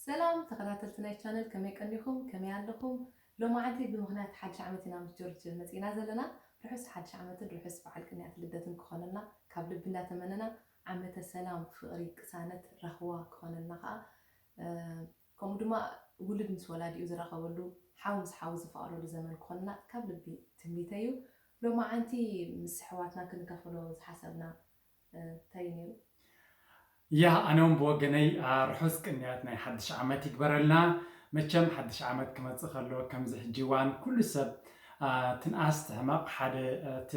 ሰላም ተኸታተልቲ ናይ ቻነል፣ ከመይ ቀኒኹም? ከመይ ኣለኹም? ሎማዓንቲ ብምኽንያት ሓድሽ ዓመት ኢና ምስ ጆርጅ መፂና ዘለና። ርሑስ ሓድሽ ዓመትን ርሑስ በዓል ቅንያት ልደትን ክኾነልና ካብ ልቢ እናተመነና፣ ዓመተ ሰላም፣ ፍቕሪ፣ ቅሳነት፣ ራህዋ ክኾነልና ከዓ፣ እ፣ ከምኡ ድማ ውሉድ ምስ ወላዲኡ ዝራኸበሉ፣ ሓው ምስ ሓው ዝፋቐረሉ ዘመን ክኾነልና ካብ ልቢ ትምኒተይ እዩ። ሎማዓንቲ ምስ ኣሕዋትና ክንካፈሎ ዝሓሰብና እንታይ እዩ ነይሩ? ያ ኣነ እውን ብወገነይ ርሑስ ቅንያት ናይ ሓድሽ ዓመት ይግበረልና። መቸም ሓድሽ ዓመት ክመፅእ ከሎ ከምዚ ሕጂ እዋን ኩሉ ሰብ ትንኣስ ትሕመቕ፣ ሓደ እቲ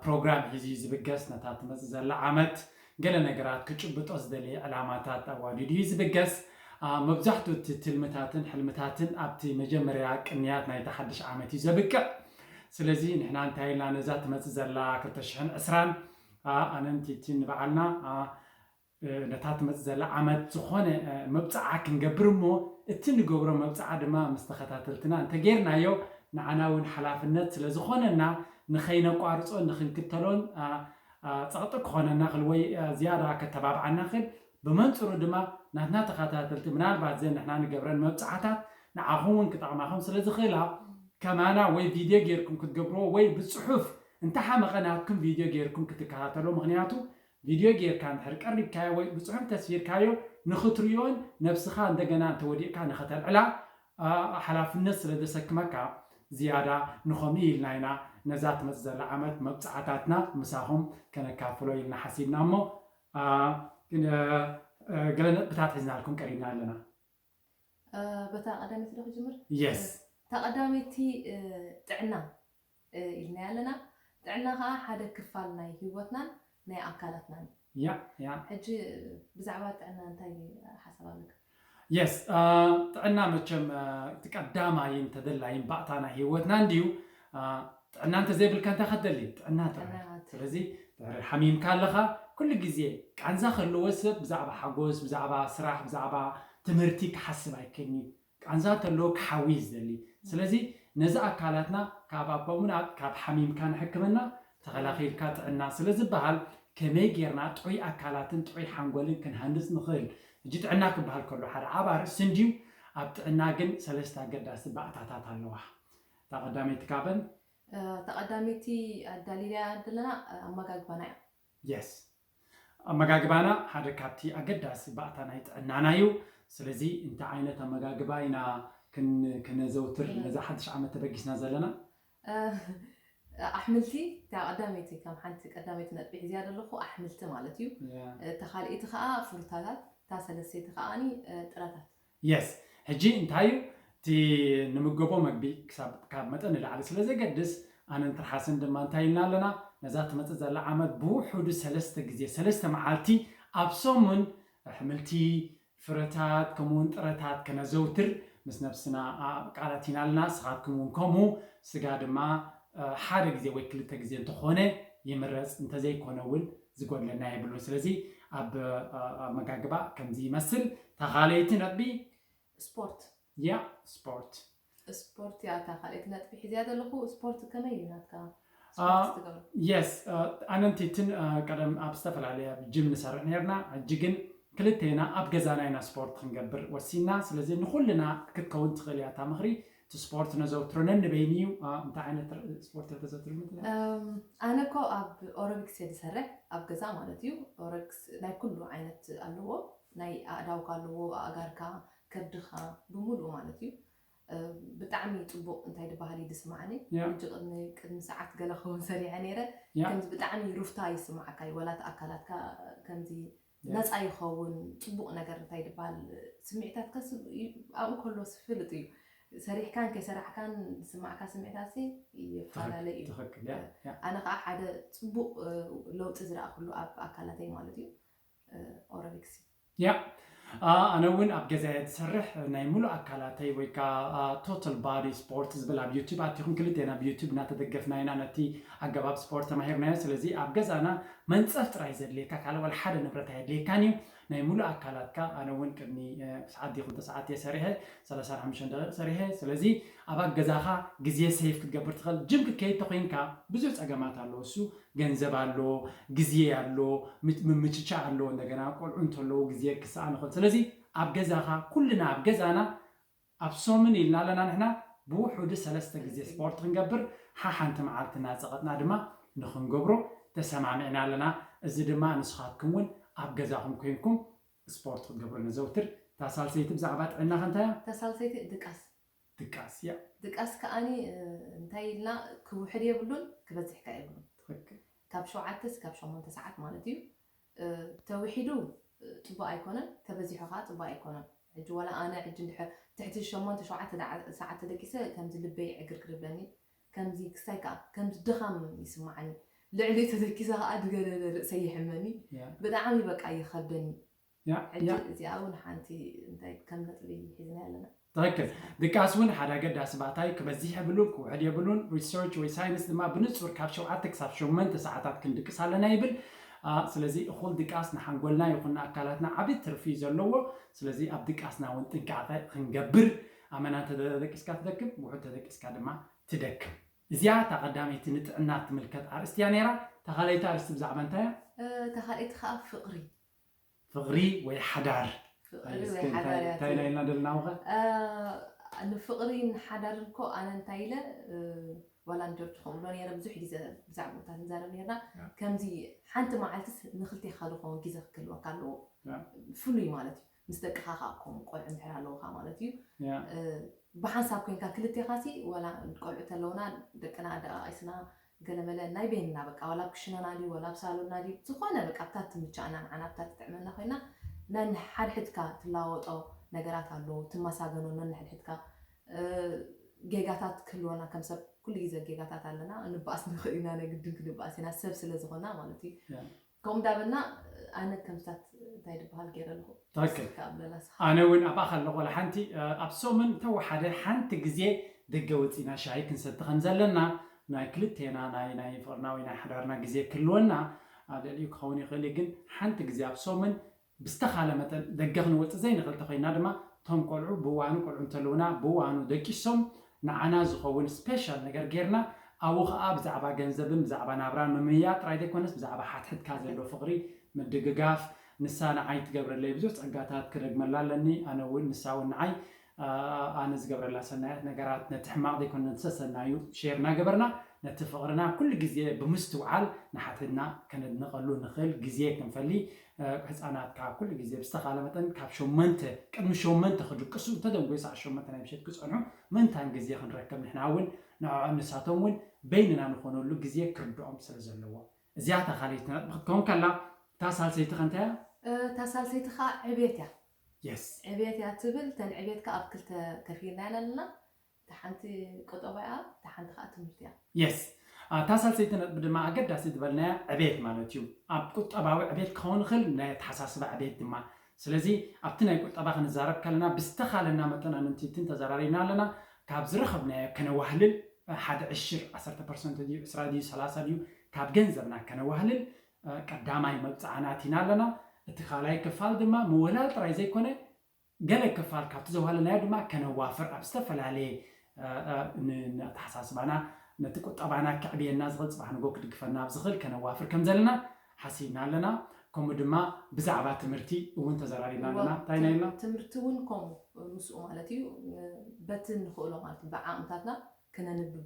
ፕሮግራም ሒዙ እዩ ዝብገስ ነታ ትመፅእ ዘላ ዓመት። ገለ ነገራት ክጭብጦ ዝደለየ ዕላማታት ኣዋዲዱ እዩ ዝብገስ። መብዛሕትኡ እቲ ትልምታትን ሕልምታትን ኣብቲ መጀመርያ ቅንያት ናይቲ ሓድሽ ዓመት እዩ ዘብቅዕ። ስለዚ ንሕና እንታይ ኢልና ነዛ ትመፅእ ዘላ ክልተ ሽሕን ዕስራን ኣነን ቲቲን ንባዕልና ነታ ትመፅእ ዘላ ዓመት ዝኾነ መብፅዓ ክንገብር እሞ እቲ ንገብሮ መብፅዓ ድማ ምስ ተኸታተልትና እንተጌርናዮ ንዓና እውን ሓላፍነት ስለዝኾነና ንኸይነቋርፆን ንክንክተሎን ፀቕጢ ክኾነና ክእል ወይ ዝያዳ ከተባብዓና ክእል። ብመንፅሩ ድማ ናትና ተኸታተልቲ ምናልባት ዘን ንሕና ንገብረን መብፅዓታት ንዓኹም እውን ክጠቕማኹም ስለዝኽእላ ከማና ወይ ቪድዮ ጌርኩም ክትገብርዎ ወይ ብፅሑፍ እንተሓመቐ ናትኩም ቪድዮ ጌርኩም ክትከታተሎ። ምክንያቱ ቪድዮ ጌርካ እንድሕር ቀሪብካዮ ወይ ብፅሑፍ ተስፊርካዮ ንክትሪኦን ነብስኻ እንደገና እንተወዲቕካ ንኸተልዕላ ሓላፍነት ስለ ዘሰክመካ ዝያዳ ንኸምኡ ኢልና ኢና ነዛ ትመፅእ ዘላ ዓመት መብፅዓታትና ምሳኹም ከነካፍሎ ኢልና ሓሲብና እሞ ገለ ነጥብታት ሒዝናልኩም ቀሪብና ኣለና። በታ ቀዳመይቲ ዶ ክጅምር? የስ። እታ ቀዳመይቲ ጥዕና ኢልናያ ኣለና። ጥዕና ከዓ ሓደ ክፋል ናይ ህይወትናን ናይ ኣካላትናን እዩ። ያ ያ ሕጂ ብዛዕባ ጥዕና እንታይ ሓሳብ ኣለካ? የስ። ጥዕና መቸም እቲ ቀዳማይን ተደላይን ባእታ ናይ ህይወትና እንድዩ። ጥዕና እንተዘይብልካ እንታይ ክትደሊ? ጥዕና ጥራይ። ስለዚ ድሕሪ ሓሚምካ ኣለኻ ኩሉ ግዜ ቃንዛ ከለዎ ሰብ ብዛዕባ ሓጎስ፣ ብዛዕባ ስራሕ፣ ብዛዕባ ትምህርቲ ክሓስብ ኣይክእልን እዩ። ቃንዛ እንተለዎ ክሓዊ እዩ ዝደሊ። ስለዚ ነዚ ኣካላትና ካብ ኣቦሙን ካብ ሓሚምካ ንሕክምና ተኸላኺልካ ጥዕና ስለ ዝበሃል ከመይ ጌርና ጥዑይ ኣካላትን ጥዑይ ሓንጎልን ክንሃንፅ ንኽእል? ሕጂ ጥዕና ክበሃል ከሎ ሓደ ዓብ ኣርእስቲ እንድዩ። ኣብ ጥዕና ግን ሰለስተ ኣገዳሲ ባእታታት ኣለዋ። እታ ቀዳመይቲ ካበን እታ ቀዳመይቲ ኣዳሊልያ ዘለና ኣመጋግባና እያ። የስ። ኣመጋግባና ሓደ ካብቲ ኣገዳሲ ባእታ ናይ ጥዕናና እዩ። ስለዚ እንታይ ዓይነት ኣመጋግባ ኢና ክን- ክነዘውትር ነዛ ሓድሽ ዓመት ተበጊስና ዘለና? ኣሕምልቲ እታ ቀዳመይቲ ከም ሓንቲ ቀዳመይቲ ነጥቢ ሒዝያ ዘለኹ ኣሕምልቲ ማለት እዩ። እታ ካልኣይቲ ከዓ ፍሩታታት፣ እታ ሰለስተይቲ ከዓኒ ጥረታት። የስ። ሕጂ እንታይ እዩ እቲ ንምገቦ መግቢ ክሳብ ካብ መጠን ንላዕሊ ስለ ዘገድስ ኣነን ትርሓስን ድማ እንታይ ኢልና ኣለና? ነዛ ትመፅእ ዘላ ዓመት ብውሑዱ ሰለስተ ግዜ ሰለስተ መዓልቲ ኣብ ሰሙን ኣሕምልቲ፣ ፍረታት ከምኡውን ጥረታት ከነዘውትር ምስ ነብስና ቃላት ኢና ኣለና። ንስኻትኩም እውን ከምኡ ስጋ ድማ ሓደ ግዜ ወይ ክልተ ግዜ እንተኾነ ይምረፅ፣ እንተዘይኮነ እውን ዝጎድለና የብሉን። ስለዚ ኣብ ኣመጋግባ ከምዚ ይመስል። እታ ካልኣይቲ ነጥቢ ስፖርት ያ ስፖርት ስፖርት እያ እታ ካልኣይቲ ነጥቢ ሒዝያ ዘለኹ። ስፖርት ከመይ እዩ ናትካ ስፖርት ትገብር? የስ። ኣነን ቲቲን ቀደም ኣብ ዝተፈላለየ ጅም ንሰርሕ ነርና። ሕጂ ግን ክልቴና ኣብ ገዛና ኢና ስፖርት ክንገብር ወሲና። ስለዚ ንኹልና ክትከውን ትኽእል እያ እታ ምኽሪ። እቲ ስፖርት ነዘውትሮ ነንበይኑ እዩ። እንታይ ዓይነት ስፖርት ተዘውትር? ኣነ እኮ ኣብ ኦሮቢክስ እየ ዝሰርሕ ኣብ ገዛ ማለት እዩ። ኦሮቢክስ ናይ ኩሉ ዓይነት ኣለዎ። ናይ ኣእዳውካ ኣለዎ፣ ኣእጋርካ፣ ከብድኻ ብምሉኡ ማለት እዩ። ብጣዕሚ ፅቡቕ እንታይ ዝበሃል እዩ ዝስማዓኒ። ሕጂ ቅድሚ ቅድሚ ሰዓት ገለ ክኸውን ሰሪሐ ነይረ። ከምዚ ብጣዕሚ ሩፍታ ይስማዓካ እዩ፣ ወላ እቲ ኣካላትካ ከምዚ ነፃ ይኸውን። ፅቡቕ ነገር እንታይ ዝበሃል ስምዒታትካ ኣብኡ ከሎ ዝፍልጥ እዩ። ሰሪሕካን ከይሰራሕካን ዝስማዓካ ስምዒታት ይፈላለ እዩ። ኣነ ከዓ ሓደ ፅቡቕ ለውጢ ዝረኣኩሉ ኣብ ኣካላተይ ማለት እዩ ኦሮቢክስ እዩ። ያ ኣነ እውን ኣብ ገዛ እየ ዝሰርሕ። ናይ ሙሉእ ኣካላተይ ወይ ከዓ ቶታል ባዲ ስፖርት ዝብል ኣብ ዩቱብ ኣቲኹም ክልቴና ብዩቱብ እናተደገፍና ኢና ነቲ ኣገባብ ስፖርት ተማሂርናዮ። ስለዚ ኣብ ገዛና መንፀፍ ጥራይ ዘድልየካ ካልእ ዋላ ሓደ ንብረት ኣየድልየካን እዩ። ናይ ሙሉእ ኣካላትካ ኣነ እውን ቅድሚ ሰዓት ዲ ክልተ ሰዓት እየ ሰሪሐ ሰላሳን ሓሙሽተን ደቂቕ ሰሪሐ። ስለዚ ኣብ ገዛኻ ግዜ ሴፍ ክትገብር ትኽእል። ጅም ክትከይድ ተኮይንካ ብዙሕ ፀገማት ኣለዎ። እሱ ገንዘብ ኣሎ፣ ግዜ ኣሎ፣ ምምችቻ ኣሎ። እንደገና ቆልዑ እንተለዉ ግዜ ክሰኣን ይኽእል። ስለዚ ኣብ ገዛኻ ኩልና ኣብ ገዛና ኣብ ሶምን ኢልና ኣለና ንሕና ብውሑዱ ሰለስተ ግዜ ስፖርት ክንገብር ሓሓንቲ መዓልቲ እናፀቐጥና ድማ ንክንገብሮ ተሰማሚዕና ኣለና። እዚ ድማ ንስኻትኩም እውን ኣብ ገዛኹም ኮይንኩም ስፖርት ክትገብሩ ነዘውትር። እታ ሳልሰይቲ ብዛዕባ ጥዕና ከንታያ ተሳልሰይቲ ድቃስ ድቃስ እያ። ድቃስ ከዓኒ እንታይ ኢልና ክውሕድ የብሉን ክበዝሕካ የብሉን። ካብ ሸውዓተ እስካብ ሸሞንተ ሰዓት ማለት እዩ። ተውሒዱ ፅቡቅ ኣይኮነን፣ ተበዚሑ ከዓ ፅቡቅ ኣይኮነን። ሕጂ ዋላ ኣነ ሕጂ እንድሕር ትሕቲ ሸሞንተ ሸውዓተ ሰዓት ተደቂሰ ከምዚ ልበይ ዕግርግር ይብለኒ፣ ከምዚ ክስታይ ከዓ ከምዚ ድኻም ይስማዓኒ። ልዕሊ ተደቂሰ ከዓ ድገደደ ርእሰይ ይሕመኒ፣ ብጣዕሚ በቃ ይኸብደኒ። ሕጂ እዚኣ እውን ሓንቲ እንታይ ከም ነጥቢ ሒዝና ኣለና። ትክክል። ድቃስ እውን ሓደ ኣገዳሲ ባእታይ ክበዝሕ የብሉን ክውሕድ የብሉን። ሪሰርች ወይ ሳይንስ ድማ ብንጹር ካብ ሸውዓተ ክሳብ ሸሞንተ ሰዓታት ክንድቅስ ኣለና ይብል። ስለዚ እኹል ድቃስ ንሓንጎልና ይኹን ንኣካላትና ዓቢ ትርፊ እዩ ዘለዎ። ስለዚ ኣብ ድቃስና እውን ጥንቃቐ ክንገብር፣ ኣመና እንተደቂስካ ትደክም፣ ውሑድ ተደቂስካ ድማ ትደክም። እዚኣ እታ ቀዳመይቲ ንጥዕና ትምልከት ኣርእስቲ እያ ነይራ። እታ ካልኣይቲ ኣርእስቲ ብዛዕባ እንታይ እያ? እታ ካልኣይቲ ከዓ ፍቕሪ ፍቕሪ ወይ ሓዳር እንታይ ኢልና ደልና ውኸ ንፍቕሪ ንሓዳር እኮ ኣነ እንታይ ኢለ ዋላ ንጆርጅ ከምብሎ ነረ ብዙሕ ግዜ ብዛዕባታት ንዛረብ ነርና ከምዚ ሓንቲ መዓልትስ ንክልቴካ ዝኸውን ግዜ ክክልወካ ኣለዎ ፍሉይ ማለት እዩ ምስ ደቅኻ ከዓ ከምኡ ቆልዑ እንድሕር ኣለውካ ማለት እዩ ብሓንሳብ ኮይንካ ክልቴካ ሲ ዋላ ቆልዑ ተለውና ደቅና ደቃቂስና ገለመለ ናይ በይንና በቃ ዋላ ኣብ ክሽነና ድዩ ዋላ ኣብ ሳሎንና ድዩ ዝኾነ በቃ ኣብታ ትምቻእና ንዓና ኣብታ ትጥዕመና ኮይና ነንሓድሕድካ ትላወጦ ነገራት ኣለዉ ትመሳገኖ ነንሕድሕድካ ጌጋታት ክህልወና ከም ሰብ ኩሉ ግዜ ጌጋታት ኣለና ንበኣስ ንኽእል ኢና ናይ ግድን ክንበኣስ ኢና ሰብ ስለ ዝኾና ማለት እዩ ከምኡ እንዳበልና ኣነ ከምስታት እንታይ ዝበሃል ገይረ ኣለኹ ትክክል ኣነ እውን ኣብኣ ከለኹ ወላ ሓንቲ ኣብ ሰሙን ተወሓደ ሓንቲ ግዜ ደገ ወፂና ሻሂ ክንሰቲ ከም ዘለና ናይ ክልቴና ናይ ናይ ፍቅርና ወይ ናይ ሓዳርና ግዜ ክህልወና ልዕሊኡ ክኸውን ይኽእል እዩ ግን ሓንቲ ግዜ ኣብ ሰሙን ብዝተኻለ መጠን ደገ ክንወፅእ ዘይንኽእል ተኾይና ድማ እቶም ቆልዑ ብዋኑ ቆልዑ እንተለውና ብዋኑ ደቂሶም ንዓና ዝኸውን ስፔሻል ነገር ጌርና ኣብኡ ከዓ ብዛዕባ ገንዘብን ብዛዕባ ናብራን ምምያ ጥራይ ዘይኮነስ ብዛዕባ ሓትሕትካ ዘሎ ፍቕሪ ምድግጋፍ ንሳ ንዓይ ትገብረለይ ብዙሕ ፀጋታት ክደግመላ ኣለኒ ኣነ እውን ንሳ እውን ንዓይ ኣነ ዝገብረላ ሰናያት ነገራት ነቲ ሕማቕ ዘይኮነ ነቲ ሰሰናዩ ሼር እናገበርና ነቲ ፍቕርና ኩሉ ግዜ ብምስትውዓል ንሓትሕትና ከነድንቐሉ ንኽእል ግዜ ክንፈሊ ህፃናት ከዓ ኩሉ ግዜ ብዝተኻለ መጠን ካብ ሸሞንተ ቅድሚ ሸሞንተ ክድቅሱ እንተደንጎዩ ሰዓት ሸሞንተ ናይ ምሸት ክፀንሑ ምንታን ግዜ ክንረከብ ንሕና እውን ንዕዖም ንሳቶም እውን በይንና ንኾነሉ ግዜ ክርድኦም ስለ ዘለዎ እዚኣ እታ ካልኣይቲ ነጥቢ ክትከውን ከላ እታ ሳልሰይቲ ከ እንታይ እያ? እታ ሳልሰይቲ ከዓ ዕቤት እያ። የስ ዕቤት እያ ትብል። እተን ዕቤት ከዓ ኣብ ክልተ ከፊልና ኢና ኣለና። እታ ሓንቲ ቁጠባ እያ፣ እታ ሓንቲ ከዓ ትምህርቲ እያ። የስ እታ ሳልሰይቲ ነጥቢ ድማ ኣገዳሲ ዝበልናያ ዕቤት ማለት እዩ። ኣብ ቁጠባዊ ዕቤት ክኸውን ይኽእል፣ ናይ ኣተሓሳስባ ዕቤት ድማ። ስለዚ ኣብቲ ናይ ቁጠባ ክንዛረብ ከለና ብዝተኻለና መጠን ኣመንቲትን ተዘራሪብና ኣለና። ካብ ዝረኸብናዮ ከነዋህልል ሓደ ዕሽር ዓሰርተ ፐርሰንት ድዩ ዕስራ ድዩ ሰላሳ ድዩ ካብ ገንዘብና ከነዋህልል ቀዳማይ መብፅዓ ናቲና ኣለና። እቲ ካልኣይ ክፋል ድማ ምውህላል ጥራይ ዘይኮነ ገለ ክፋል ካብቲ ዘዋህለናዮ ድማ ከነዋፍር ኣብ ዝተፈላለየ ንኣተሓሳስባና ነቲ ቁጠባና ከዕብየና ዝኽእል ፅባሕ ንጎ ክድግፈና ኣብ ዝኽእል ከነዋፍር ከም ዘለና ሓሲብና ኣለና። ከምኡ ድማ ብዛዕባ ትምህርቲ እውን ተዘራሪብና ኣለና። እንታይ ኢና ኢልና? ትምህርቲ እውን ከምኡ ምስኡ ማለት እዩ በቲ ንኽእሎ ማለት እዩ ብዓቕምታትና ክነንብብ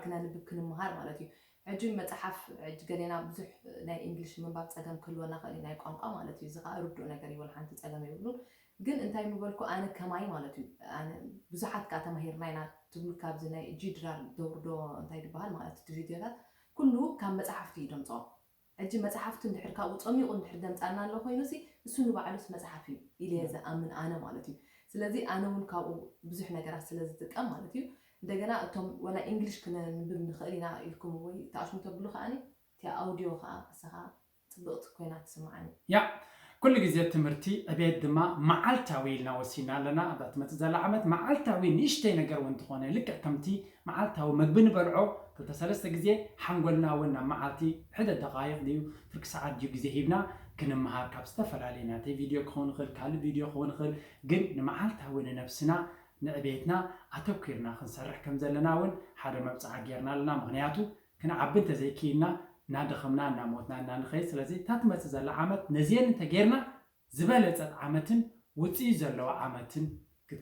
ክነንብብ ክንምሃር ማለት እዩ። ሕጂ መፅሓፍ ሕጂ ገሌና ብዙሕ ናይ እንግሊሽ ምንባብ ፀገም ክህልወና ክእል ናይ ቋንቋ ማለት እዩ። እዚ ከዓ ርዱእ ነገር ይበል ሓንቲ ፀገም የብሉን። ግን እንታይ ምበልኩ ኣነ ከማይ ማለት እዩ ብዙሓት ከዓ ተማሂርና ኢና ትብሉ ካብዚ ናይ ጂድራር ደውርዶ እንታይ ዝበሃል ማለት እቲ ቪድዮታት ኩሉ ካብ መፅሓፍቲ እዩ ደምፅኦ። ሕጂ መፅሓፍቲ እንድሕር ካብኡ ፀሚቑ እንድሕር ደምፃና ኣሎ ኮይኑ ሲ እሱ ንባዕሉስ መፅሓፍ እዩ ኢለ እየ ዝኣምን ኣነ ማለት እዩ። ስለዚ ኣነ እውን ካብኡ ብዙሕ ነገራት ስለ ዝጥቀም ማለት እዩ። እንደገና እቶም ወላ ኢንግሊሽ ክነንብብ ንኽእል ኢና ኢልኩም ወይ ተኣሽሙ ተብሉ ከዓኒ እቲኣ ኣውድዮ ከዓ ንስኻ ፅብቕቲ ኮይና ትስምዓኒ። ያ ኩሉ ግዜ ትምህርቲ ዕቤት ድማ መዓልታዊ ኢልና ወሲና ኣለና ኣብዛ ትመፅእ ዘላ ዓመት መዓልታዊ ንእሽተይ ነገር እውን ትኾነ ልክዕ ከምቲ መዓልታዊ መግቢ ንበልዖ ክልተ ሰለስተ ግዜ ሓንጎልና እውን ናብ መዓልቲ ሕደ ደቃይቕ ድዩ ፍርቂ ሰዓት ድዩ ግዜ ሂብና ክንምሃር ካብ ዝተፈላለዩ ናተይ ቪድዮ ክኸውን ይኽእል ካልእ ቪድዮ ክኸውን ይኽእል ግን ንመዓልታዊ ንነብስና ንዕቤትና ኣተኲርና ክንሰርሕ ከም ዘለና እውን ሓደ መብፅዓ ጌርና ኣለና ምኽንያቱ ክንዓቢ እንተዘይክኢልና እናደኸምና እናሞትና እናንኸይድ ስለዚ እታ ትመፅእ ዘላ ዓመት ነዚአን እንተጌርና ዝበለፀት ዓመትን ውፅኢት ዘለዎ ዓመትን